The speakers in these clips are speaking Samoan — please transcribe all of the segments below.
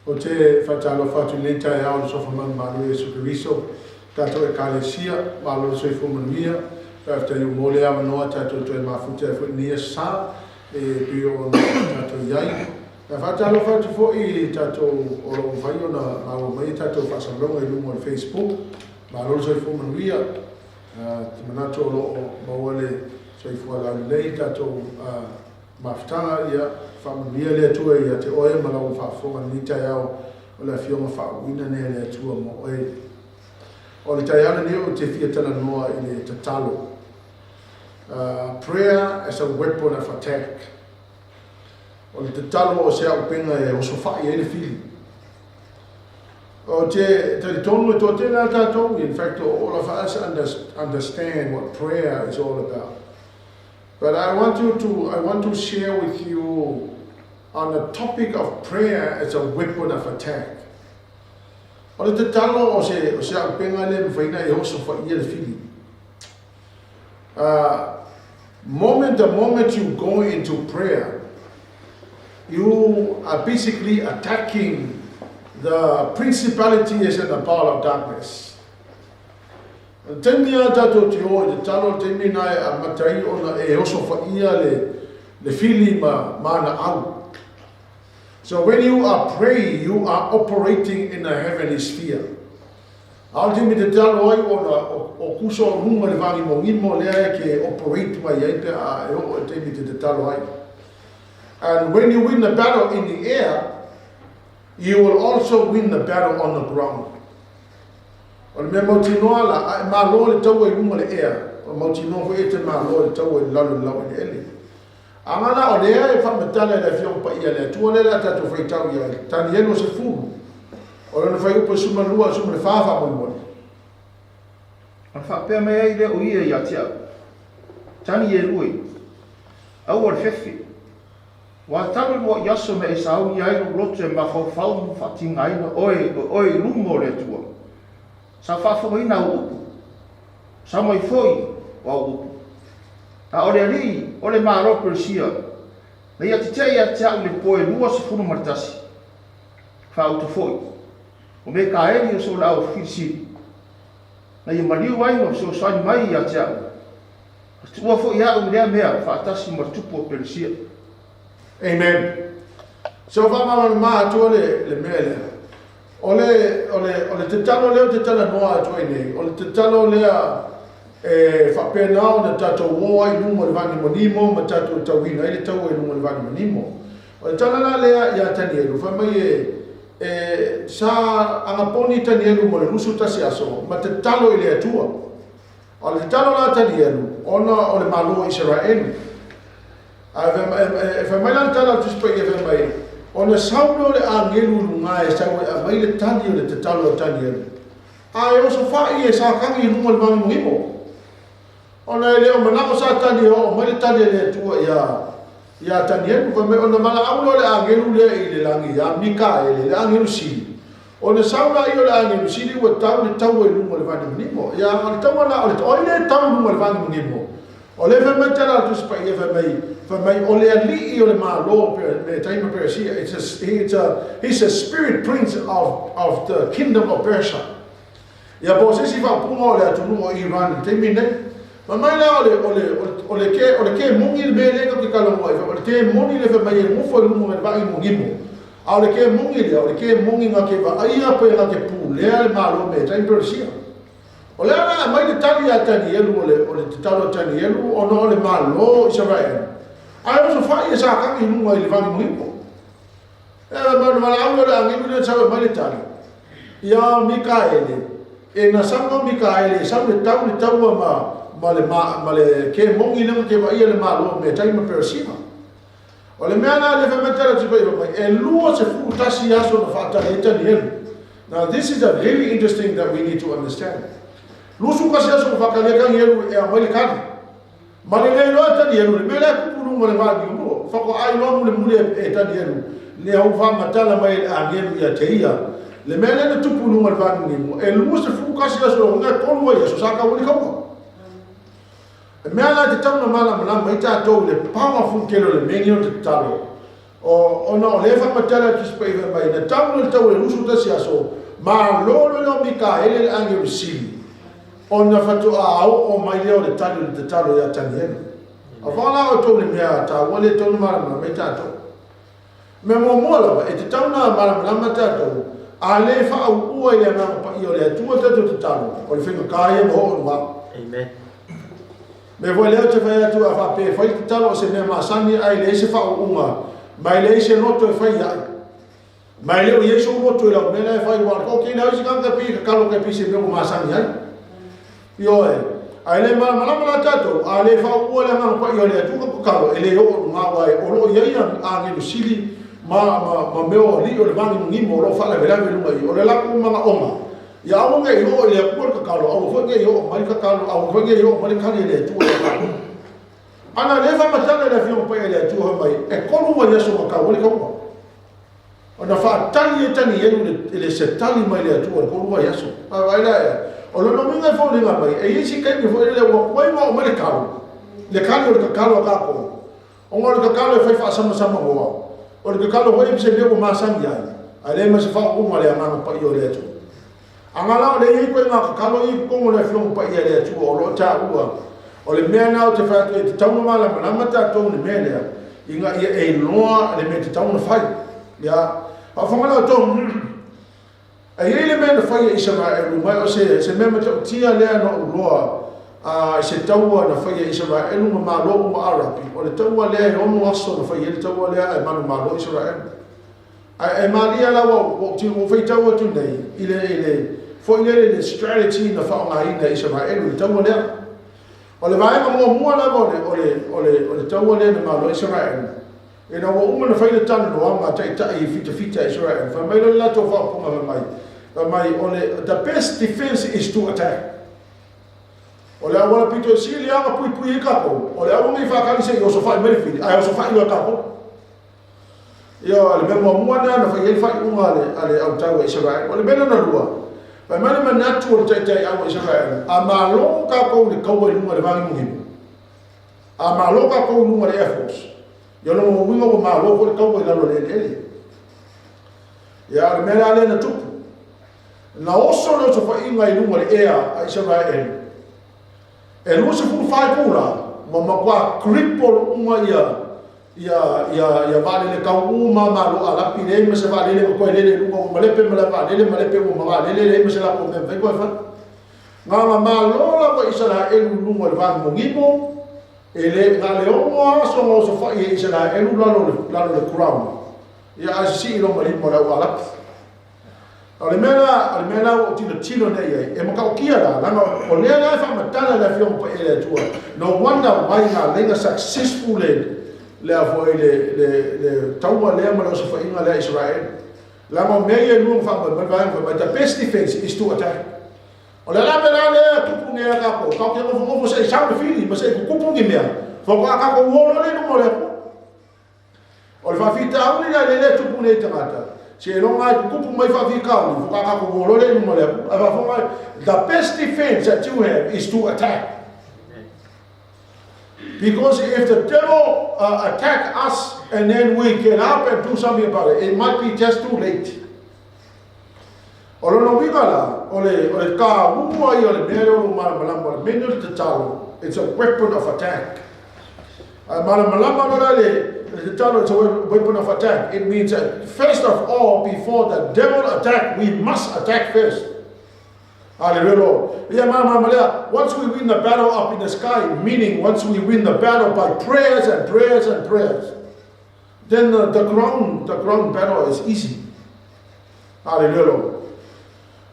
Ou te faatalofa atu i lenei taeao i le Suafa Manumalo o Iesu Keriso, tatou Ekalesia, malo le soifua manuia. Faafetai ua maua le avanoa tatou toe mafuta ai foi i lenei aso Sa e pei ona tatou i ai. E faatalofa atu foi i tatou o lo o mafai ona maua mai a tatou faasalalauga i luga o le Facebook. Malo le soifua manuia. Ou te manatu o lo o maua le soifua laulelei i tatou mafutaga. Ia faamanuia le Atua ia te oe ma lau faafofoga i lenei taeao o le Afioga faauuina nei a le Atua mo oe. O le taeao lenei ou te fia talanoa i le tatalo. Prayer as a weapon of attack. O le tatalo o se auupega e osofai ai le fili. Ou te talitonu e toatele lava tatou, in fact all of us understand what prayer is all about. But I want you to I want to share with you on the topic of prayer as a weapon of attack. O le tatalo o se o se auupega lea e mafai ona e osofaia le fili. Moment the moment you go into prayer, you are basically attacking the principalities and the power of darkness. O le taimi lava tatou te o i te tatalo, o le taimi lena e amata ai ona e osofaia le, le fili ma, ma ana au. So when you are praying, you are operating in a heavenly sphere. A o le taimi e tatalo ai ona o kuso o luga i le vagimogimo lea e ke operate mai ai pe a e oo i le taimi e te tatalo ai. And when you win the battle in the air, you will also win the battle on the ground. O le mea mautinoa la, a e malo i le taua i luga o le ea, o mautinoa foi e te malo i le taua i lalo i le laueleele. A ga la o lea e faamatala e le Afioga Paia a le Atua lea o le a tatou faitau i ai, Tanielu 10, o lona fuaiupu e 12 i le 14 faamolemole. Ona faapea mai ai lea o ia ia te au, Tanielu e, aua le fefe, ua talo i luaʻi aso mea e saunia ai lou loto e mafaufau ma faatigaina oe, o oe i luma o le Atua. Sa faafofogaina au upu, sa mai foi o au upu. A o le alii o le Malo o Peresia, na ia teteʻe ia te aʻu i le po e 21, faauta foi, o Mekaeli o Soolaau Filisili, na ia maliu ai ma fesoasoani mai ia te aʻu, a tuua foi aʻu i lea mea faatasi ma le tupu o Peresia. Amen. So faamalamalama atua le, le mea lea. O le, o le, o le tatalo lea ou te talanoa atu ai nei, o le tatalo lea e faapena ona tatou o ai i luga o le vanimonimo ma tatou tauina ai le taua i luga o le vanimonimo. O le tala la lea ia Tanielu, fai mai e, e, sa agaponi Tanielu mo le 21 aso ma tatalo i le Atua. O le tatalo la a Tanielu, ona o le Malo o Isaraelu. Ae e fai mai la le tala a le Tusi Paia fai mai, ona sau lea o le agelu i luga e sau e aumai le tali o le tatalo a Tanielu. A e osofai e sakagi i luga o le vagimogimo. Ona e le o manao Satani e oo mai le tali a le Atua ia ia Tanielu. Fai mai ona valaau lea o le agelu lea i le lagi ia Mikaele, le agelu sili. Ona sau laia o le agelu sili ua tau le taua i luga o le vanimonimo. Ia, o le taua la, o le, o ai lea e tau i luga o le vanimonimo? O lea fai mai tala a le Tusi Paia, fai mai, fai mai, o le alii o le Malo, me taima Peresia, it's a, it's a, he's a spirit prince of, of the kingdom of Persia. Ia, po o se isi faaupuga o le atunuu o Iran i le taimi nei. Fai mai la o le, o le, o le ke, o le kemoni le mea lea tatou te talanoa ai, o le kemoni lea fai mai e nofo i luga o le vanimonimo. A o le kemoni lea, o le kemoni na te vaaia pe na te pulea le Malo Metai ma Peresia. O le a la aumai le tali ia Tanielu o le, o le tatalo a Tanielu ona o le Malo o Isaraelu, ae osofai e Satani i luga i le vanimonimo. E ma le valaau o le agelu lea sau e aumai le tali ia Mikaele, e na sau ma Mikaele e sau e tau le taua ma, ma le, ma, ma le kemoni lea na te vaaia le Malo o Metai ma Peresia. O le mea la lea fai mai tala atu fai mai, e 21 aso na faatali ai Tanielu. Now this is a very interesting that we need to understand. 21 aso na faatali ai Tanielu e aumai le tali. Ma le le iloa e Tanielu, le mea lea e tupu luga o le vanimonimo, faatoa iloa mulimuli e Tanielu, le au faamatala mai e le agelu ia te ia. Le mea lea na tupu luga o le vanimonimo, e 21 aso, e tolu ai aso sa tau ai le taua. E mea la e tatau ona malamalama ai tatou i le powerful tele o le mea lenei o le tatalo. O, ona o lea e faamatala le Tusi Paia fai mai, na tau le tau e 21 aso, malo loa le o Mikaele le agelu sili, ona faatoa oo mai lea o le tali o le tatalo ia Tanielu. Aua la outou le mea taua lea e tatau ona malamalama ai tatou. Mea muamua lava, e tatau ona malamalama tatou, a le faaauua i le Agaga Paia o le Atua tatou tatalo, o le faigata ia ona oo i luga. Amen. Mea foi lea ou te fai atu, a faapea e fai le tatalo o se mea masani ae leai se faauuga, ma e leai se loto e fai ai, ma e le o i ai sou loto i lau mea la e fai, aua o le toatele lava o isi tagata pei e tatalo tai pei se mea ua masani ai. Ioe. Ae le malamalama la tatou, a le faaauua le Agaga Paia o le Atua ka tatalo, e le oo i luga, aua o lo o i ai agelu sili ma, ma, ma mea o alii o le vagimugimo o lo o faalavelave i luga i i. O le latou manaoga, ia aua ne i oo i le Atua le tatalo, aua foi ne i oo mai le tatalo, aua foi ne i oo mai le tali a le Atua ia tatou. Ana o lea e faamatala e le Afioga Paia a le Atua fai mai, e tolu vaiaso na tau ai le taua. Ona faatali ai Tanielu i le se tali mai le Atua i le tolu vaiaso. Vaavaai la i ai. O lona uiga e foliga mai, e i ai se taimi foi lele ua tuai ona oo mai le talo, le tali o le tatalo a tatou. Ona o le tatalo e fai faasamasama noa, o le tatalo foi e se mea ua masani ai, ae leai ma se faauuga a le Agaga Paia o le Atua. Aga la o lea e i ai ituaiga tatalo ia i totonu o le Afioga Paia a le Atua o lo o taua, o le mea lena ou te fai atu ai, e tatau ona malamalama tatou i le mea lea, ina ia e iloa le mea e tatau ona fai. Ia, faafofoga la outou, e i ai le mea na fai e Isaraelu, ma o se mea matautia lea na ou iloa i se taua na fai e Isaraelu ma Malo uma Arapi, o le taua lea e 6 aso na fai ai le taua lea ae manumalo Isaraelu. Ae malie la ua ou faitau atu nei i le, i le, foi lele i le strategy na faaaogaina e Isaraelu i le taua lea. O le vaega muamua lava o le, o le, o le, o le taua lea na malo ai Isaraelu, ina ua uma ona fai le talanoaga a taitai fitafita a Isaraelu, fai mai loa le latou faaupuga fai mai, fai mai, o le, the best defense is to attack. O le auala pito sili lava ona puipui ai tatou, o le aua ne i faatali se i osofai mai le fili, ae osofai loa e tatou. Ia, o le mea muamua lena na fai ai le faaiuga a le, a le autau a Isaraelu. O le mea lona lua, fai mai le manatu o le taitaiau a Isaraelu, a malo tatou i le taua i luga i le vagimugimo, a malo tatou i luga i le Air Force, ia o lona uiga ua malo foi le taua i lalo o le eleele. Ia, o le mea la lea na tupu, na oso le osofaiga i luga o le ea a Isaraelu, e 24 itula, ua matua cripple uma ia ia ia ia vaalele tau uma malo Arapi, leai ma se vaalele ua toe lele i luga, ua malepe ma le vaalele, malepe ua ma vaalele, leai ma se latou mea mafai toe fai. Na ona malo lava Isaraelu i luga o le vagimogimo, e le na le ono aso na osofai e Isaraelu lalo lalo le ground. Ia ae sisii loa ma lima o le au Arapi. O le mea la, o le mea la ua ou tilotilo nei i ai, e matautia la, leaga o lea la e faamatala le Afioga Paia a le Atua, no wonder why na ala ai ona successful le, le a foi le, le, le taua lea ma le osofaiga lea a Israel. Leaga o mea ia e lua na faamoemoe le vaega fai mai, the best defense is to attack. O le ala la lea e tupu nei a tatou, tatou te nofonofo se i sau le fili ma se i tutupu ni mea, faatoa tatou o loa lea i luma o le Atua. O le faafitauli la lea e tupu nei i tagata, seiloga lava e tutupu mai faafitauli, faatoa tatou o loa lea i luma o le Atua. Ae faafofoga mai, the best defense that you have is to attack. Because if the devil attack us and then we get up and do something about it, it might be just too late. O lona uiga la, o le, o le taua ia o le mea lea o lou malamalama, o le mea lenei o le tatalo, it's a weapon of attack. A malamalama loa la le, le tatalo, it's a weapon of attack. It means that first of all, before the devil attack, we must attack first. Hallelujah, Lord. Ia malamalama lea, once we win the battle up in the sky, meaning once we win the battle by prayers and prayers and prayers, then the ground, the ground battle is easy. Hallelujah, Lord.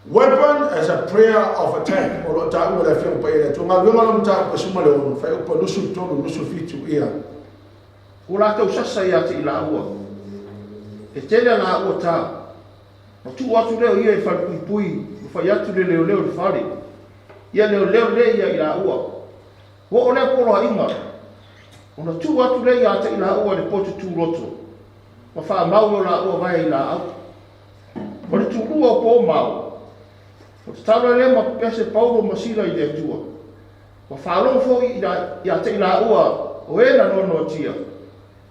Weapon as a prayer of attack. O lo o taua le Afioga Paia i le Atua. Galuega lo mataupu 16, fuaiupu 23, 27, ia. Ua latou sasa ia te i lāua, e tele a lāua tā. Na tuu atu lea o ia i falepuipui ma fai atu le leoleo i le fale. Ia leoleo lea ia i lāua. Ua oo lea poloaiga, ona tuu atu lea ia te i lāua i le potu tūloto, ma faamau i o lāua vae i lāau. Ma le tulua o Pomao, ua tatalo ai lea ma pepese Paulo ma Sila i le Atua. Ua faalogo foi ia te i lāua o e na noanoatia,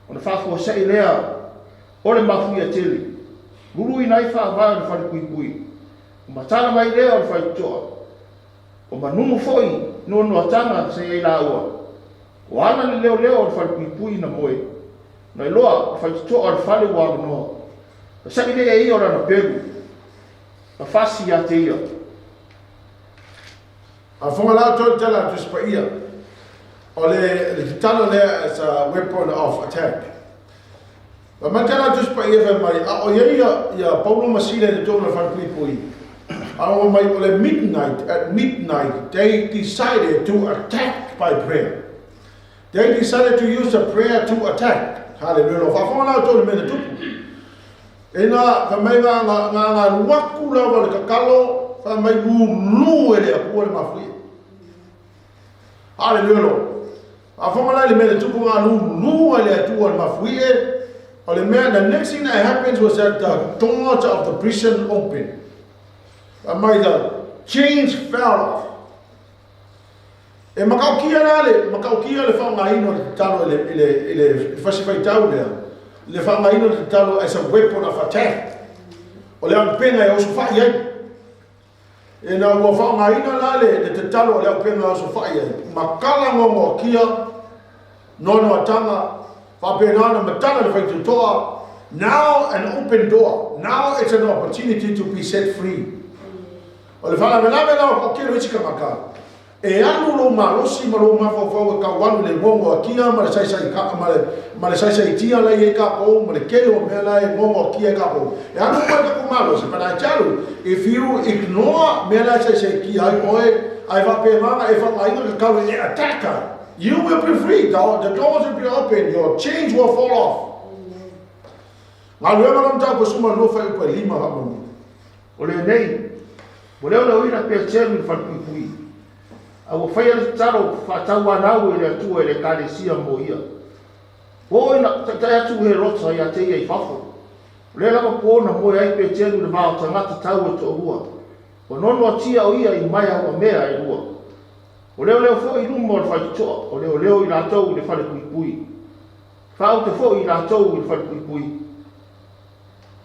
ona faafuasei lea O le mafuie tele, luluina ai faavae o le falepuipui. O matala mai lea o le faitotoa. O manunu foi noanoataga sa i ai laua. O ala le leoleo o le falepuipui na moe. Na iloa le faitotoa o le fale ua avanoa. Na sa'i lea e ia o lana pelu. Na fasi ia te ia. Faafofoga la outou i le tala a le Tusi Paia, o le, le tatalo lea as a weapon of attack. Fai mai le tala a le Tusi Paia fai mai, a o i ai ia, ia Paulo ma Sila i totonu o le falepuipui, a ua mai o le midnight, at midnight, they decided to attack by prayer. They decided to use the prayer to attack. Hallelujah. Faafofoga la outou i le mea na tupu. Ina fai mai na na na na alu atu lava le tatalo, fai mai lulu e le Atua le mafuie. Haleluia Lord. Faafofoga la i le mea na tupu na lulu ai le Atua le mafuie. O le mea, the next thing that happens was that the doors of the prison opened. Fai mai the chains fell off. E matautia la le matautia le faaaogaina o le tatalo i le i le i le fasi faitau lea, le faaaogaina o le tatalo as a weapon of attack. O le auupega e osofai ai. Ina ua faaaogaina la le, le tatalo o le auupega e osofai ai, matala goagoatia, noanoataga, faapena ona matala le faitotoa, now an open door, now it's an opportunity to be set free. O le faalavelave la o toatele o isi tagata, e alu lou malosi ma lou mafaufau e tau alu i le goagoatia ma le saisai ma le ma le saisaitia la e i ai tatou ma le tele o mea la e goagoatia ai tatou. E alu uma le tatou malosi, but I tell you, if you ignore mea la e saisaitia ai oe, ae faapena ona e faaaogaina le tatalo e attack ai, you will be free, the doors will be open, your chains will fall off. Galuega la mataupu e 12 fuaiupu e 5 faamolemole. O lenei, ua leoleoina Peteru i le falepuipui, a ua faia le tatalo faatauanau e le Atua i le Ekalesia mo ia. Ua oo ina taitai atu Herota ia te ia i fafo. O lea lava po na moe ai Peteru i le va o tagata tau e toalua, ua noanoatia o ia i maea uamea e lua. Ua leoleo foi i luma o le faitotoa, o leoleo i latou i le falepuipui. Faaute foi i latou i le falepuipui.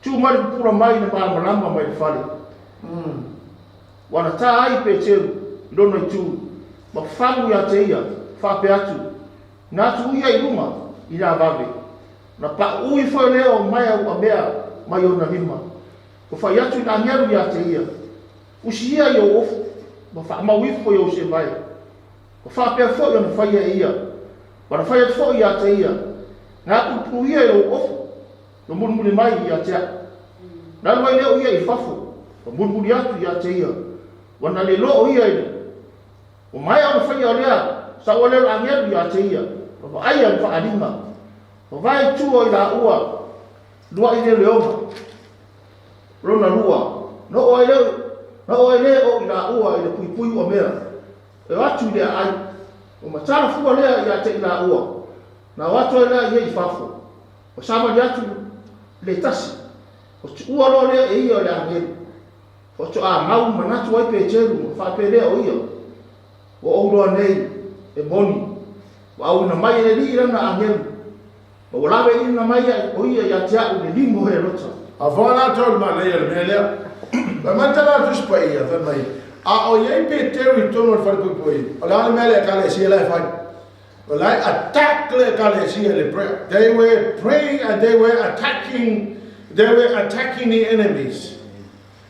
Tu mai le pupula mai le malamalama mai le fale. Ua na tā ai Peteru i lona itu, ma fafagu ia te ia, faapea atu, Na atu ia i luga i la vave, na paʻu ifo e lea o maea uamea mai ona lima. Ua fai atu i le agelu ia te ia, Usi ia i ou ofu, ma faamau ifo i ou sevae. Ua faapea foi ona faia e ia, ua na fai atu foi ia te ia, Na pulupulu ia i lou ofu, ma mulimuli mai ia te a'u. Na alu ai lea o ia i fafo, ma mulimuli atu ia te ia, ua na le iloa o ia i le. Ua maea ona faia o lea saualelo agelu ia te ia, ma vaaia le faaaliga, vavae i tua o i laua luaʻi leoleoga. Lona lua, na oo ai lea, na oo ai lea o i laua i le puipui uamea. E o atu i le aai, ua matala fua lea ia te i laua, na o atu ai la ia i fafo, ua savali atu le tasi, ua tuua loa lea e ia o le agelu. Faatoa mau manatu ai Peteru ma faapea lea o ia, Ua ou iloa nei, e moni, ua auina mai e le Alii lana agelu, ma ua laweina mai o ia ia te a'u i le limu o Herota. A foa latou i le manaia o le mea lea. Fai mai le tala a le Tusi Paia, fai mai, A o i ai Peteru i totonu o le falepuipui, o le a le mea a le Ekalesia la e fai? O la e attack le Ekalesia i le prayer. They were praying and they were attacking, they were attacking the enemies.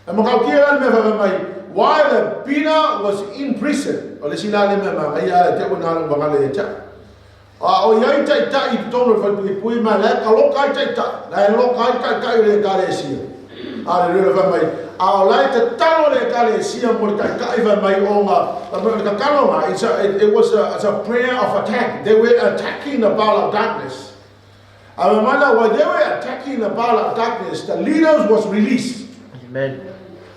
E matautia la le mea fai mai, while the Peter was in prison, o le isi la lea mea manaia e te au na alu vagale ia te au. A o i ai taitai i totonu o le falepuipui ma la e kaloka ai taitai, la e loka ai taitai o le Ekalesia. Aleluia, fai mai, a o la e tatalo le Ekalesia mo le taitai fai mai ona, fai mai o le tatalo na, it's a, it, it was a, it's a prayer of attack. They were attacking the power of darkness. A fai mai la, while they were attacking the power of darkness, the leaders was released. Amen.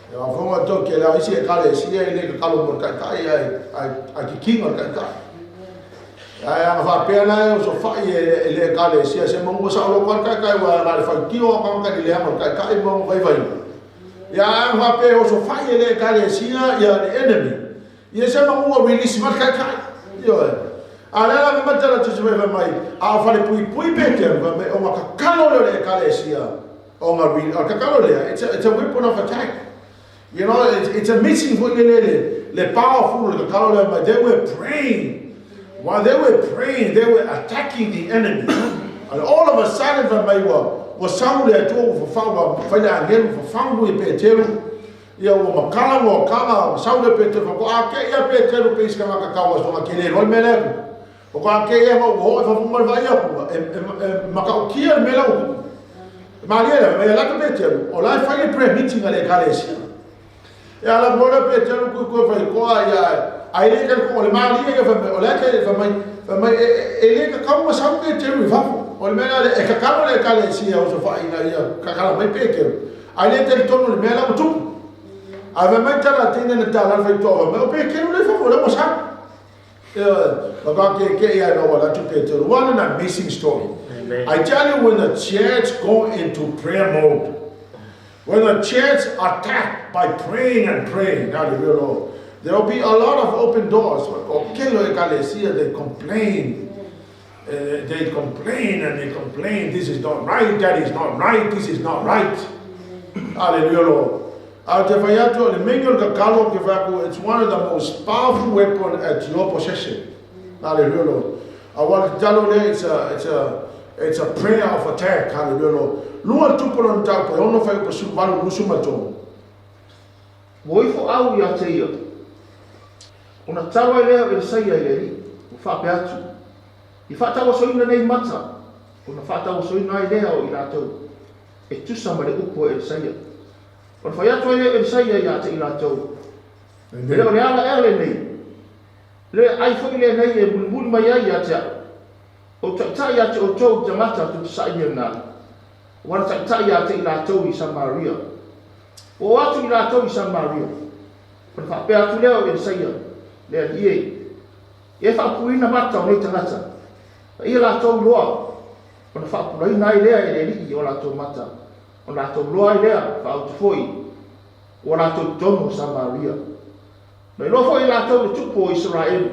E afonga tau ke la isi Ekalesia e le tatalo mo le taitai ai, ai, ai kikinga o le taitai. Ae ana faapea la e osofai e le Ekalesia se maua saoloko ai le taitai aua na o le faitio a tagata i le leaga o le taitai ma ona vaivaiga. Ia ae ana faapea e osofai e le Ekalesia ia le enemy, ia se maua release mai le taitai. Ioe. A le ala ma tala tusi mai mai, a o fale pui pui Peteru, fai mai, o nga kakalo lea o le ekalesia, o nga o kakalo lea, it's a weapon of attack. You know, it's amazing foi le le le powerful le kakalo lea mai. They were praying. While they were praying, they were attacking the enemy. And all of a sudden, fai mai ua sau le Atua ua fafau, ua fai le agelu fafagu i Peteru. Ia ua makala ua kanga, ua sau le Peteru, fa ko a ke ia Peteru pe iska ngaka kawa so ke le roi mele ku. O ka ke ia ua ho e fafu mai vai aku, e makaukia le mele u. Maria le mai la Peteru, o la fai le prayer meeting a le ekalesia. E ala mo le Peteru ku ku fai ko a ia ai le ka ko le Maria ia fa o la ke fa mai e le ka kaua sau Peteru i fafo. O le mea le e kakalo le ekalesia o so fa ina ia kakala mai Peteru. Ai le te tonu le mea la tu. A ve mai tala tine le tala fai to mai o Peteru le fafo le mo sa. Ma ka ke ia no wala tu Peteru. What an amazing story. Amen. I tell you, when the church go into prayer mode, when the church attack by praying and praying, hallelujah, Lord, there will be a lot of open doors. Okay, lo ekalesia, they complain. They complain and they complain. This is not right, that is not right, this is not right. Hallelujah, Lord. A te whai atu, le mingo le kakalo ke whaku, it's one of the most powerful weapon at your possession. Hallelujah, Lord. A wale talo le, it's a prayer of attack. Hallelujah, Lord. Lua tupo na tau pe ono whai upa valu lusu matou. Ua ifo au ia te ia. Ona talo ai lea o Elisaia i le Alii, ua faapea atu. I faatauasoina nei mata, ona faatauasoina ai lea o i latou, e tusa ma le upu a Elisaia. Ona fai atu ai lea o Elisaia ia te i latou. E le o le ala ea lenei. Le ai foi lenei e mulimuli mai ai ia te au. O taitai ia te outou tagata tutusaia na. Ua na taitai ia te i latou i Samaria. O atu i latou i Samaria. Ona faapea atu lea o Elisaia, le Alii e. E faapuina mata o nei tagata. A ia latou loa, ona faapulaina ai lea e le Alii o latou mata. O latou loa ai lea, faautu foi, ua latou totonu o Samaria. Na iloa foi latou le tupu o Israeli.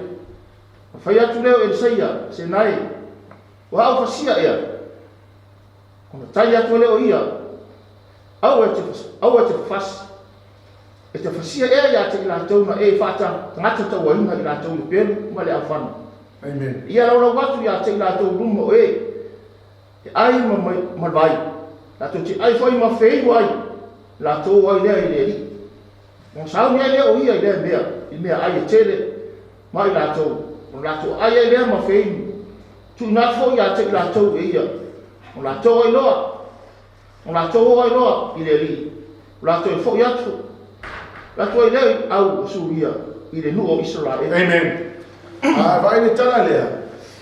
Na fai atu lea o Elisaia, se nai, ua au fasia ea. Ona tali atu lea o ia, au e te fafasi. E te fasia ea ia te i latou na e whaata tagata tauaina i latou i pelu ma le aufana. Amen. Ia laulau atu ia te i latou luma o e, e ai ma vai. Latou te ai foi ma feinu ai, latou ai lea i le Alii. Ona sauni ai lea o ia i lea mea, i mea ai e tele, ma i latou. Ona latou ai ai lea ma feinu. Tuuina atu foi ia te i latou e ia. Ona latou ai loa, ona latou o ai loa i le Alii. O latou e foi atu, latou ai lea au o Suria i le nuu o Israeli. Amen. A vai le tala lea.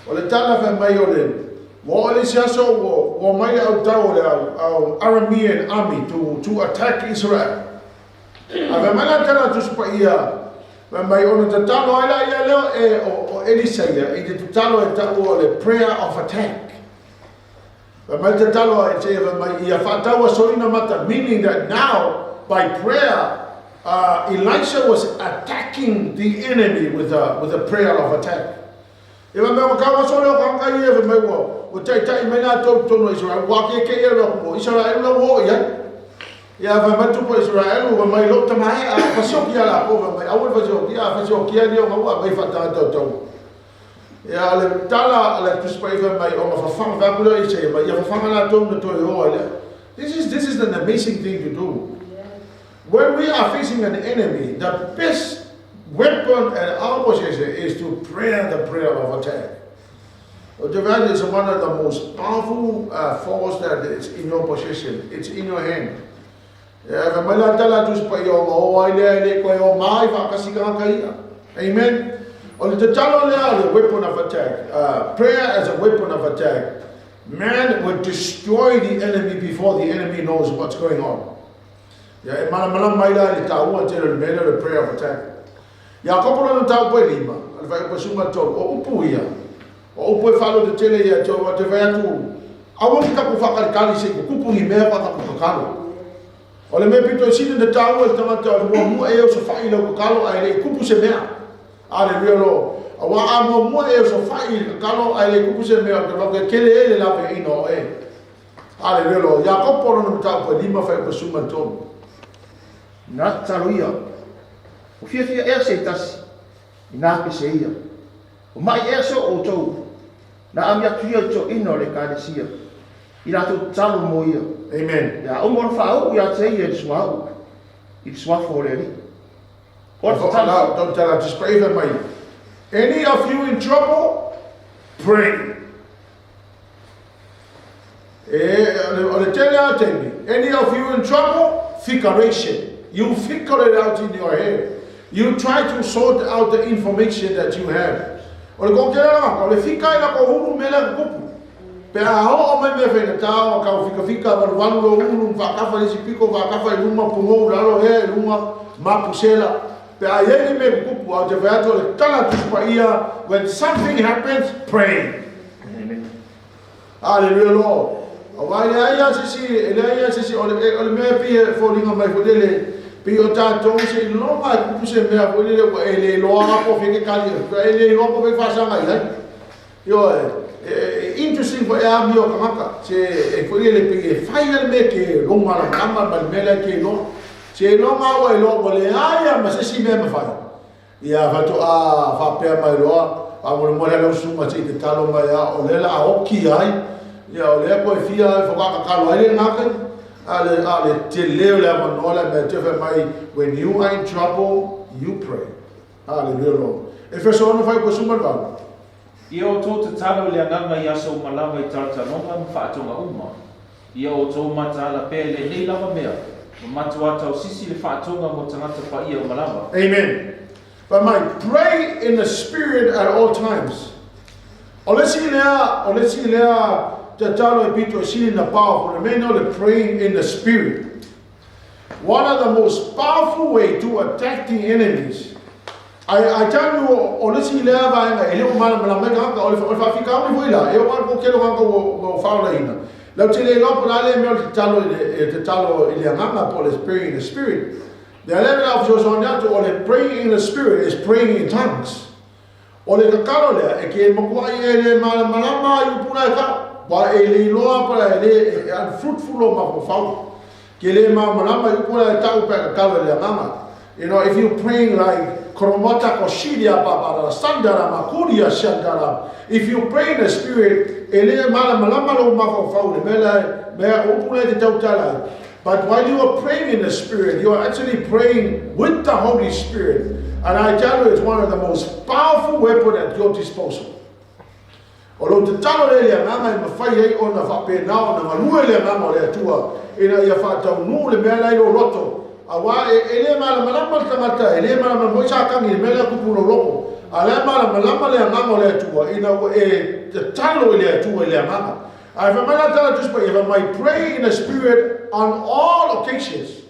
O le tala fai mai o le ua o le isi aso ua mai le autau o le au Aramean army to attack Israel. A fai mai la tala tusi paia, fai mai ona tatalo ai la ia leo e o Elisaia i te tatalo e tau o le prayer of attack. Fai mai tatalo e te fai mai ia whātaua soina mata, meaning that now by prayer, Elisha was attacking the enemy with a prayer of attack. E mai mai ka so le ka ka ia mai wo o tai tai mai na to to no Israel wa ke ke ia lo Israel lo wo ia ia va mai tu po Israel wa mai lo ta mai a fa so kia la ko va mai a fa so kia fa so kia ni o wa mai fa ta ta ta ia le tala le tu spa va mai o fa fa va ku le se mai ia fa fa la to no to yo le. This is an amazing thing to do. When we are facing an enemy, the best weapon at our possession is to pray the prayer of attack. The is one of the most powerful force that is in your possession. It's in your hand. Amen. The weapon of attack. Prayer as a weapon of attack. Man will destroy the enemy before the enemy knows what's going on. The prayer of attack. Ia kopo na tau pe lima, al vai pa suma tolu, o upu ia. O upu e falo te tele ia te o te vai atu. Aua ki taku whakalikali se kukupu ni mea whakaku kakalo. O le mea pito e sini na tau e tangata o mua e o se whai lau kakalo a ele kupu se mea. Hallelujah, Lord. Auā a muamua e osofai i le tatalo ae le tupu se mea o te vave tele ai le laveaiina o oe. Haleluia Lord. Iakopo lona mataupu e 5 fuaiupu 13. Na tatalo ia, Ua fiafia ea se tasi, inā pese ia. Ua maʻi ea se o ʻoutou, na ami atu ia i toeaina o le Ekalesia, i latou tatalo mo ia. Amen. Ia uma ona faauu ia te ia i le suauu, i le suafa o le Alii. O le tatalo. Any of you in trouble? Pray. E, o le tele lava o taimi, any of you in trouble? Figuration. You figure it out in your head. You try to sort out the information that you have. O le toatele o tagata, o le fika i lako ulu mea lea tutupu. Pe a oo mai mea faigata o tau fikafika valuvalu lou ulu, faatafa i le isi pito, faatafa i luma, pugou i lalo, ea i luga, mapu sela. Pe a i ai ni mea tutupu, ae ou te fai atu o le tala a Tusi Paia, when something happens, pray. Amen. Haleluia Lord. Aua e leai lava se isi, e leai lava se isi, o le, o le mea e pei e foliga mai foi lele, pei o tatou seiloga e tupu se mea foi lele ua e le iloa lava po o fea e te tali atu, e le iloa po o fea e faasaga i ai. Ioe, e interesting foi e amio tagata, se e foi lele pei e fai lava le mea e te logalagalama ma le mea lea e te iloa. Seiloga ua iloa ua leai lava ma se isi mea e mafai. Ia faatoa faapea mai loa, faamolemole lau susuga se i tatalo mai a o lea la a oki ai, ia o lea koe fia faatoa tatalo ai le gata, a le, a le tele o le avanoa le mea te fai mai, when you are in trouble, you pray. Hallelujah Lord. Efeso 6 fuaiupu 18. Ia outou tatalo i le agaga i aso uma lava i talotaloga ma faatoga uma. Ia outou mataala pea i lenei lava mea, ma matuā tausisi le faatoga mo tagata paia uma lava. Amen. Fai mai, pray in the spirit at all times. O le isi lea, o le isi lea tatalo e pito e sili na powerful, le mea ina o le praying in the spirit. One of the most powerful way to attack the enemies. I tell you, o le isi lea vaega e le o malamalama ai tagata, o le, o le faafitauli foi la, e oo lava le tele o tagata ua, ua faolaina. Lau te le iloa po o le a lea mea o le tatalo i le, e tatalo i le agaga po o le praying in the spirit. Lea lea la o fesoasoani atu, o le praying in the spirit is praying in tongues. O le tatalo lea, e ke matuai e le malamalama ai upu la e tau, wa e le iloa po la e le e unfruitful o mafaufau. Ke le malamalama i upu la e tau pe a tatalo i le agaga. You know, if you praying like koromata ko shiria babara sandara makuria shandara, if you pray in the spirit, e le malamalama lou mafaufau i le mea la, mea upu la e te tautala ai. But while you are praying in the Spirit, you are actually praying with the Holy Spirit. And I tell you, it's one of the most powerful weapon at your disposal. O lou tatalo lea i le agaga e mafai ai ona faapena ona galue le agaga o le Atua ina ia faataunuu le mea la i lou loto. Auā e, e le malamalama le tagata, e le malamalama foi Satani i le mea lea tupu i lou loto. A o la e malamalama le agaga o le Atua ina ua e tatalo i le Atua i le agaga. Ae fai mai la le tala a le Tusi Paia, fai mai, Pray in the Spirit on all occasions.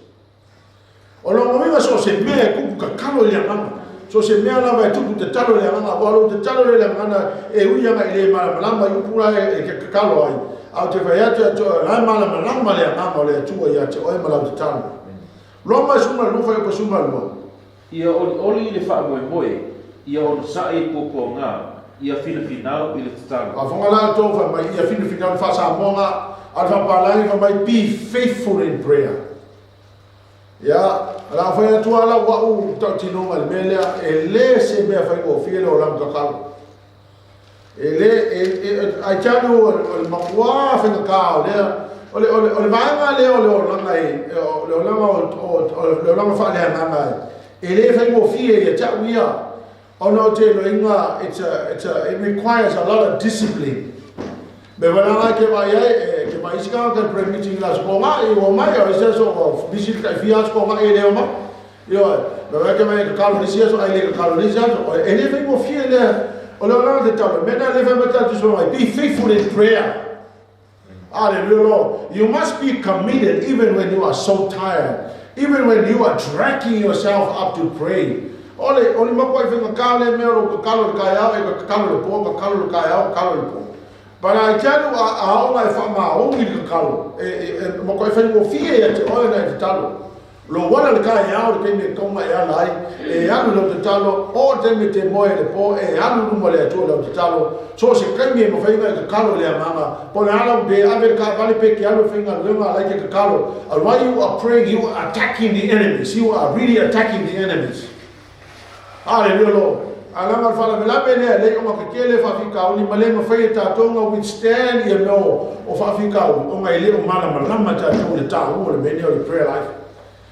O lona uiga so o se mea e tupu tatalo i le agaga. So o se mea lava e tupu tatalo i le agaga, aua o lou tatalo lea i le agaga e ui ana i le malamalama i upu la e te tatalo ai. A ou te fai atu ia te oe, o la e malamalama le agaga o le Atua ia te oe ma lau tatalo. Roma 12 fuaiupu 12. Ia olioli i le faamoemoe, ia onosai i puapuaga, ia finafinau i le tatalo. Faafofoga la outou, fai mai, ia finafinau le faa-Samoa a le faapalagi fai mai, be faithful in prayer. Ia, o le a fai atu lava lau au tautinoga i le mea lea, e le se mea faigofie le olaga tatalo. E le, e, e, I tell you, o le matua faigata o lea, o le, o le, o le vaega lea o le olaga e, o le olaga o, o, le olaga faaleagaga e, e le faigofie ia te au ia, ona o te iloiga, it's a, it requires a lot of discipline. Me wala ke vai ai, e, ke vai isi ka ke prayer meeting la sko nga i o mai o isi so o busy ka fia sko nga e le o mai. Ioe, me wai ke mai ka kalo nisi aso, ai le ka kalo nisi aso, o e le faigofie lea, o le olaga te talo, mea na le fai mai tala tusi mai, be faithful in prayer. Hallelujah, Lord. You must be committed even when you are so tired, even when you are dragging yourself up to pray. O le, o le makuai whainga le mea o lou tatalo i le kaeao, e ka tatalo i le po, tatalo i le kaeao, tatalo i le po. But I tell you, a, a ona e whaamaogi le tatalo, e, e, e makuai whaingofie ia te oe na e tatalo. Lou ala i le taeao i le taimi e tatau ona e ala ai, e alu i lau tatalo, oo i le taimi e te moe ai i le po, e alu i luma o le Atua i lau tatalo. So o se taimi e mafai ona e tatalo i le Agaga, po o le a lau pe ave le taavale pe e te alu e faigaluega a la e te tatalo. And while you are praying, you are attacking the enemies, you are really attacking the enemies. Hallelujah Lord. A leaga o le faalavelave lea e lei ona tetele faafitauli ma le mafai e tatou ona withstand ia mea o faafitauli ona e le o malamalama tatou i le taua o le mea lenei o le prayer life.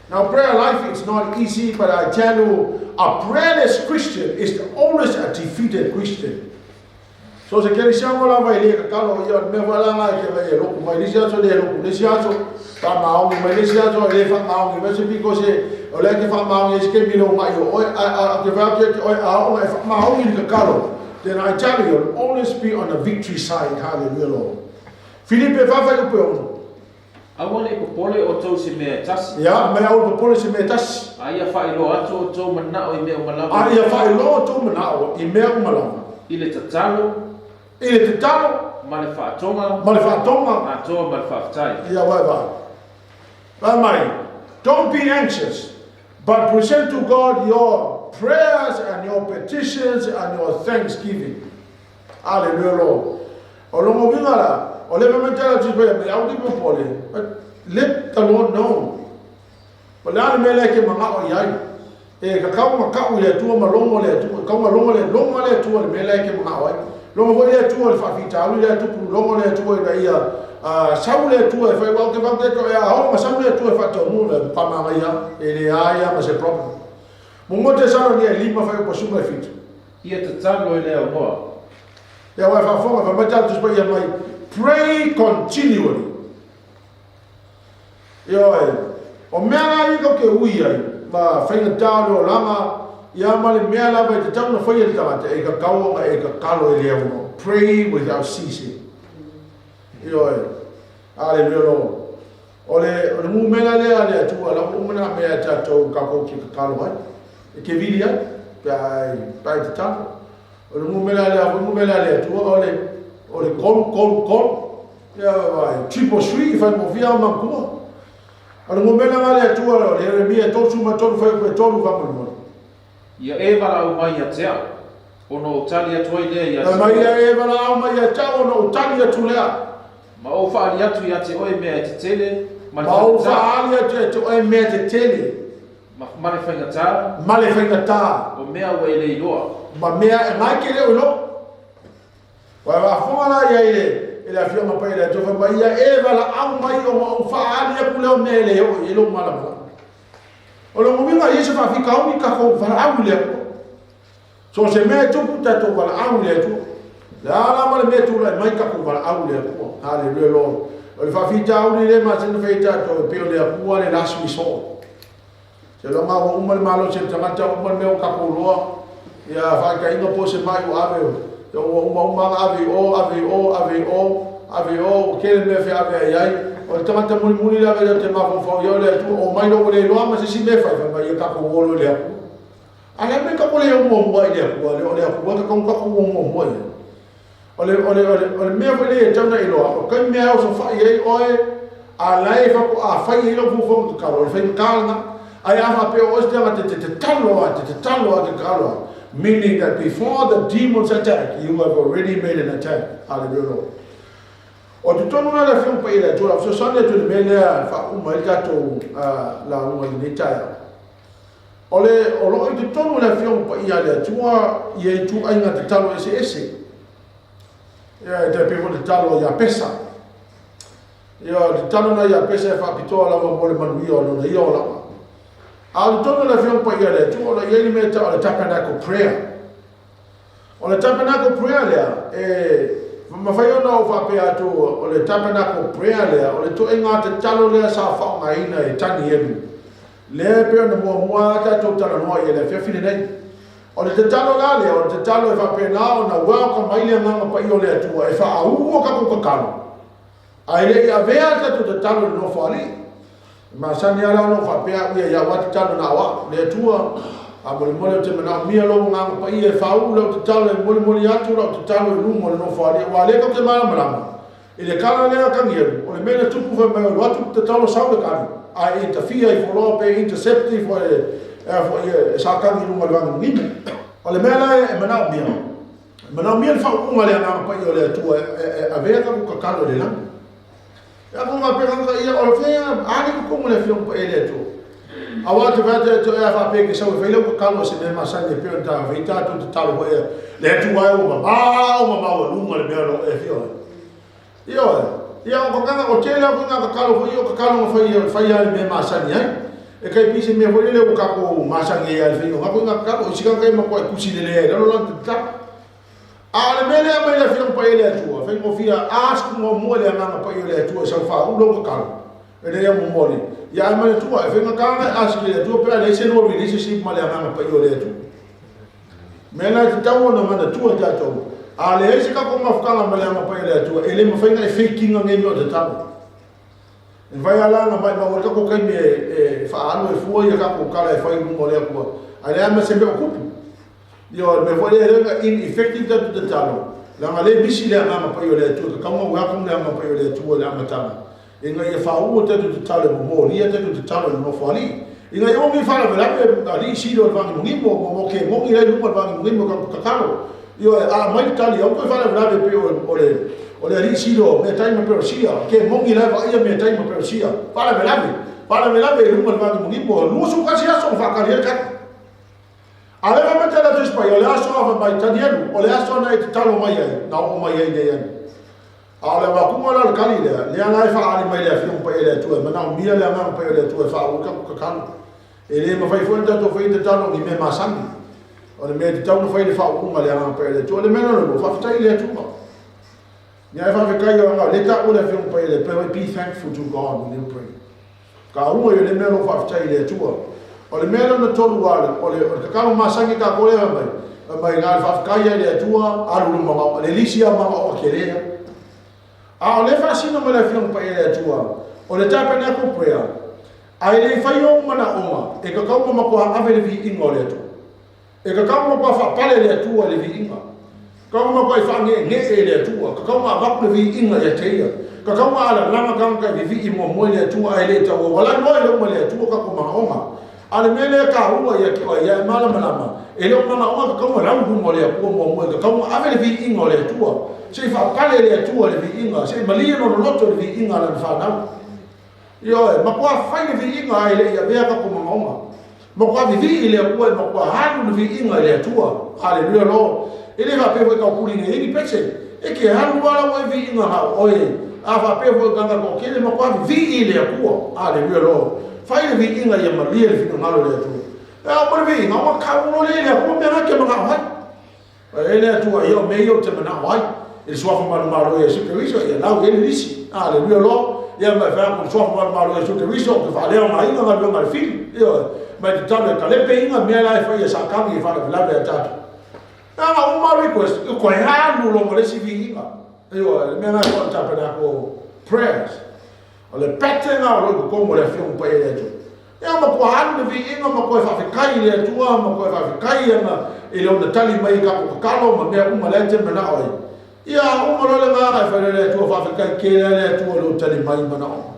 Now prayer life it's not easy but I tell you a prayerless Christian is always a defeated Christian. So se kerisiano lava e le tatalo ia o le mea foi la e te vai e loku mai le isi aso le loku le isi aso faamaoni mai le isi aso e le faamaoni mai se because o lea e te faamaoni ai se taimi le omai o oe a a te fai atu ia te oe a oo e faamaoni le tatalo then I tell you you'll always be on the victory side. Hallelujah Lord. Filipe 4:6. Aua ne i popole outou i se mea e tasi. Ia, mai aua popole i se mea e tasi. A ia faailoa atu outou manao i mea uma lava. A ia faailoa outou manao i mea uma lava. I le tatalo. I le tatalo. Ma le faatoga. Ma le faatoga. Atoa ma le faafetai. Ia, vae vae. Vae mai, Don't be anxious, but present to God your prayers and your petitions and your thanksgiving. Aleluia Lord. O lona uiga la, o lea fai mai tala atu i mai au te popole, but let the Lord know. O le a le mea lea e te manao i ai. E kakau ma kau i le Atua ma logo le Atua, kau ma logo le logo le Atua le mea lea e te manao ai. Logo foi le Atua le faafitauli lea tupu, logo le Atua ina ia sau le Atua e fai wau te wau te to e a ma sau le Atua e faataunuu le pamagaia e le ai a ma se problem. Mo te salo ni e lima fai o pasuma e fitu. Ia tatalo e le aunoa. Ia aua e faafofoga, fai mai tatou Tusi Paia mai, Pray continually. Ioe, o mea la ia tou te ui ai, ma faigata o le olaga, ia ma le mea lava e tatau ona faia e le tagata, e tatau ona e tatalo e le aunoa. Pray without ceasing. Ioe, Aleluia Lord. O le, o le numera lea a le Atua, la ua uma na mea e tatou kakou te tatalo ai. E te vili ai, pe a e, pe a e tatalo. O le numera lea, o le numera a le Atua, o le, o le 3, 3, 3. Ia, vai, 333, fai mo fia o matua. O le numera nga le Atua, o le Jeremia 33 fai upe 3 faamolemole. Ia e valaau mai ia te au, ona ou tali atu ai lea ia te oe. Mai ia e valaau mai ia te au, ona ou tali atu lea. Ma ou faaali atu ia te oe mea e tetele, ma le Ma ou faigata. faaali atu ia te oe mea tetele. Ma le faigata. Ma le faigata. O mea ua e le iloa. Ma mea e ngai ke le o iloa. Ua faafofoga la ia i le i le Afioga Paia i le Atua, fai mai ia, E valaau mai ona ou faaali atu lea o mea e le oo i ai lou malamalama. O lona uiga, e i ai se faafitauli tatou valaau i le Atua. So o se mea e tupu, tatou valaau i le Atua. Le a lava le mea e tulai mai, tatou valaau i le Atua. Hallelujah Lord. O le faafitauli lea e masani ona fai e tatou, e pei o le Atua le last resort. Seiloga ua uma le malosi o le tagata, uma le mea ua tatou iloa, ia faataitaiga po o se mai ua ave, ia ua uma uma ona ave i o, ave i o, ave i o, ave i o, ua tele mea e feaveai ai ai. O le tagata mulimuli le ave lea ou te mafaufau i ai o le Atua, omai loa ua le iloa ma se isi mea e fai, fai mai ia tatou o loa i le Atua. A o le a le mea tatou le o muamua ai i le Atua, o le Atua e tatau ona tatou o muamua i ai. O le, o le, o le, o le mea foi lea e tatau ona e iloa, o taimi mea e osofai ai oe, a la e faatoa fai ai lau fuafuaga tatalo, o le faigata lena. Ae a faapea o oe se tagata e te tatalo lava, e te tatalo lava, e te tatalo lava, meaning that before the demons attack, you have already made an attack. Hallelujah Lord. O totonu la le Afioga Paia i le Atua, o le a fesoasoani atu i le mea lea e faauma ai le tatou lauga i lenei taeao. O le, o lo o i totonu o le Afioga Paia a le Atua ia ituaiga tatalo eseese. Ia, e tai pei foi le tatalo a Iapesa. Ia, o le tatalo na Iapesa e faapitoa lava mo le manuia o lona ia olaga. A o totonu o le Afioga Paia a le Atua, o lo o i ai le mea e tau o le Tabernacle Prayer. O le Tabernacle Prayer lea, e mafai ona ou faapea atu, o le Tabernacle Prayer lea, o le ituaiga tatalo lea sa faaaogaina e Tanielu, lea e pei ona muamua lava tatou talanoa i ai i le afiafi lenei. O le tatalo la lea, o le tatalo e faapena ona welcome ai le Agaga Paia o le Atua e faauu a tatou tatalo. Ae le i avea le tatou tatalo i le Nofoalii. E masani lava la ona ou faapea au ia i au lava tatalo na o au, le Atua, faamolemole ou te manaomia lou Agaga Paia e faauu lau tatalo e molimoli atu lau tatalo i luma o le Nofoalii, aua o lea tatou te malamalama i le tala lea a Tanielu, o le mea na tupu fai mai o alu atu tatalo sau le tali. A e interfere ifo loa pe intercept ifo e a foi e sakagi i luga o le vagimugimo. O le mea la e manaomia, e manaomia le faauuga a le Agaga Paia o le Atua e avea tatou tatalo i le lagi. E apo faapea tagata ia, o fea a le totonu o le Afioga Paia i le Atua. Aua te fai atu e a faapea e te sau e fai lau tatalo i se mea masani e pei ona ta fai tatou tatalo foi le Atua e ua mamao mamao i luga le mea o lo o e afio ai. Ioe. Ia o kakaga, o tele lava foi na tatalo foi ia o tatalo na fai e fai lava i le mea e masani ai. E tai pei se mea foi lele ua tatou masani ai lava i le faiga o na foi na tatalo. O isi tagata e matuai tusi lelei ai i lalo lana tatalo. A o le mea lea e aumai e le Afioga Paia i le Atua, faigofie ask muamua i le Agaga Paia o le Atua e sau faaulu lau tatalo. E leai a momoli. Ia ae manatua, e faigata ona e ask i le Atua pe a leai se lua relationship ma le Agaga Paia o le Atua. Mea la e tatau ona manatua e tatou, a leai se tatou mafutaga ma le Agaga Paia o le Atua, e le mafai ona e fake ina nei mea o tatalo. E mafai lava la ona maimau ai le tatou taimi e faaalu ai fua ia tatou tala e fai i luma o le Atua, ae leai lava ma se mea o tupu. Ia o le mea foi lea e le ineffective tatou tatalo, leaga le misi le Agaga Paia o le Atua, e tatau ona welcome le Agaga Paia o le Atua i le amataga, ina ia faauu a tatou tatalo e momolia a tatou tatalo i le Nofoalii, ina ia aua ne i faalavelave alii sili o le vagimogimo, mo ke moni la i luma o le vagimogimo i tatou tatalo. Ioe, a aumai le tali, aua toe faalavelave pei o le o le alii sili o Metai ma Peresia, ke moni la e vaaia Metai ma Peresia. Faalavelave, faalavelave i luma o le vagimogimo, 21 aso na faatali ai le tali. A o lea fai mai tala a Tusi Paia, o le aso a fai mai Tanielu, o le aso na e tatalo mai ai, na oo mai ai nei ai. A o le avatuga la o le tali lea, lea la e faaali mai le Afioga Paia i le Atua, e manaomia le Agaga Paia o le Atua e faauu ai tatou tatalo. E le mafai foi ona tatou faia tatalo o ni mea masani. O le mea e tatau ona fai le faauuga a le Agaga Paia o le Atua. O le mea lona lua, faafetai i le Atua. Nia e faafetai o anga, le taua le Afioga Paia i le Atua, be thankful to God when you pray. Taua ia le mea lou faafetai i le Atua. O le mea lona tolu a o le, o le tatalo masani tatou lea fai mai, fai mai na o le faafetai lava i le Atua, alu luma ma le lisi lava manaoga tele lava. A o lea e faasino mai le Afioga Paia i le Atua, o le tabernacle prayer, a e le i faia ou manaoga, e tatau ona matua ave le viiga o le Atua. E tatau ona matua faapale le Atua i le viiga. Tatau ona matua faaneenee i le Atua. Tatau ona avatu le viiga ia te Ia. Tatau ona alalaga tagata e vivii muamua i le Atua ae le tauauala loa i le uma i le Atua tatou manaoga. A o le mea lea e taua ia te oe, ia e malamalama, e le o manaoga tatau ona lau i luma o le Atua muamua, e tatau ona ave le viiga o le Atua. Se i faapale le Atua i le viiga, se i malie lona loto i le viiga a lana fanau. Ioe, matua fai le viiga ae le i avea tatou manaoga. Matua vivii le Atua e matua alu le viiga i le Atua. Haleluia Lord. E le faapea foi tau tuli nei ni pese. E ke alu lava lau e viiga hao oe. A faapea foi tagata toatele matua vivii le Atua. Haleluia Lord. Fai le viiga ia malie le finagalo o le Atua. E ao mo le viiga, ua kau loa le le Atua mea na ke manao ai. E le Atua ia o mea ia ou te manao ai. I le suafa manumalo o Iesu Keriso, ia lau i ai le lisi. Aleluia Lord. Ia ma e fai atu i le suafa manumalo o Iesu Keriso, ou te faaleaogaina galuega a le fili. Ioe. Ma e tatalo e talepe iga mea la e fai e Satani e faalavelave ia tatou. Leaga uma request, e koe alu loa ma le isi viiga. Ioe, le mea la e fai o le tabernacle prayers. O le pattern lena o lo o i totonu o le Afioga Paia i le Atua. Ia matua alu le viiga ma toe faafetai i le Atua ma toe faafetai ana i le ona tali mai i tatou tatalo ma mea uma lea e te manao ai. Ia uma loa le agaga e fai loa le Atua faafetai tele lava le Atua i lou tali mai i manaoga.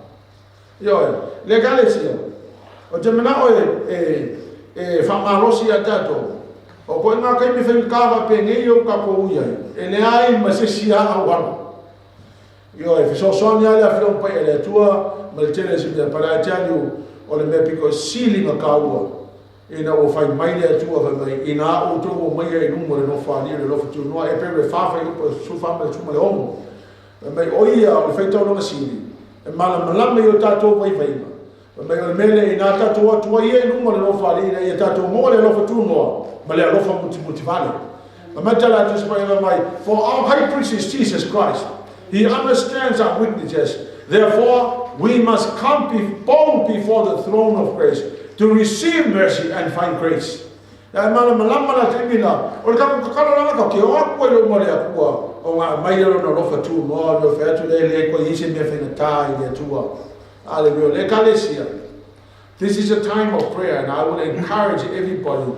Ioe, le Ekalesia, ou te manao e, e, e faamalosi ia tatou. O koe ngā taimi whaingata faapenei o tatou ui ai, e leai ma se isi lava auala. Ioe, fesoasoani lava le Afioga Paia i le Atua ma le tele o isi mea, but I tell you, o le mea pito sili ona taua, ina ua fai mai le Atua, fai mai, inā outou omaia i luma o le Nofoalii o le alofa tunoa, Eperu e fa fuaiupu e 14 ma le 16, fai mai, o ia o le faitaulaga sili, e malamalama i o tatou vaivaiga, Fai mai o le mea lea, inā tatou o atu ai ia i luma o le Nofoalii ina ia tatou maua le alofa tunoa ma le alofa mutimutivale. Fai mai tala a Tusi Paia fai mai, For our high priest is Jesus Christ, he understands our weaknesses, therefore we must come bold before the throne of grace to receive mercy and find grace. Ia e malamalama la taimi la, o le tatou tatalo lava tatou te o atu ai i luma o le Atua, o ga aumai lea lona alofa tunoa, ona fai atu lea e leai koe i ai se mea faigata i le Atua. Hallelujah. Le Ekalesia. This is a time of prayer and I will encourage everybody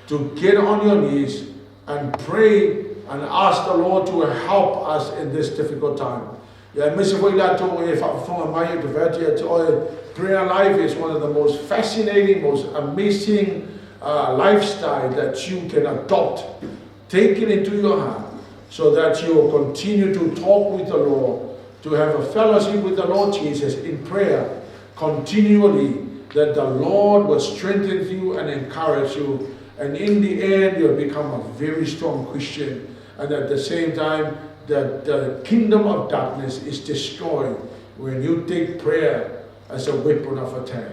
to get on your knees and pray and ask the Lord to help us in this difficult time. Ia aemaise foi i latou e faafofoga mai e te fai atu ia te oe, Prayer life is one of the most fascinating, most amazing lifestyle that you can adopt. Take it into your heart so that you will continue to talk with the Lord, to have a fellowship with the Lord Jesus in prayer continually, that the Lord will strengthen you and encourage you. And in the end, you'll become a very strong Christian. And at the same time, the kingdom of darkness is destroyed when you take prayer as a weapon of attack.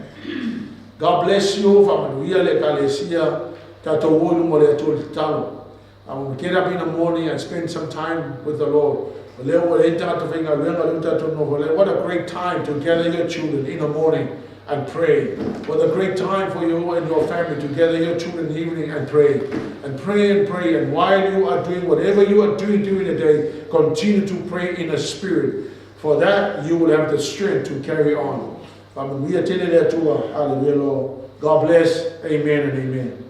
God bless you. Faamanuia le Ekalesia. Tatou o i luma o le Atua i le tatalo. I want to get up in the morning and spend some time with the Lord. O lea ua leai tagata faigaluega lea ua tatou nofo lea. What a great time to gather your children in the morning and pray. What a great time for you and your family to gather your children in the evening and pray. And pray and pray. And while you are doing whatever you are doing during the day, continue to pray in the Spirit. For that, you will have the strength to carry on. Faamanuia tele le Atua. Hallelujah, Lord. God bless. Amen and amen.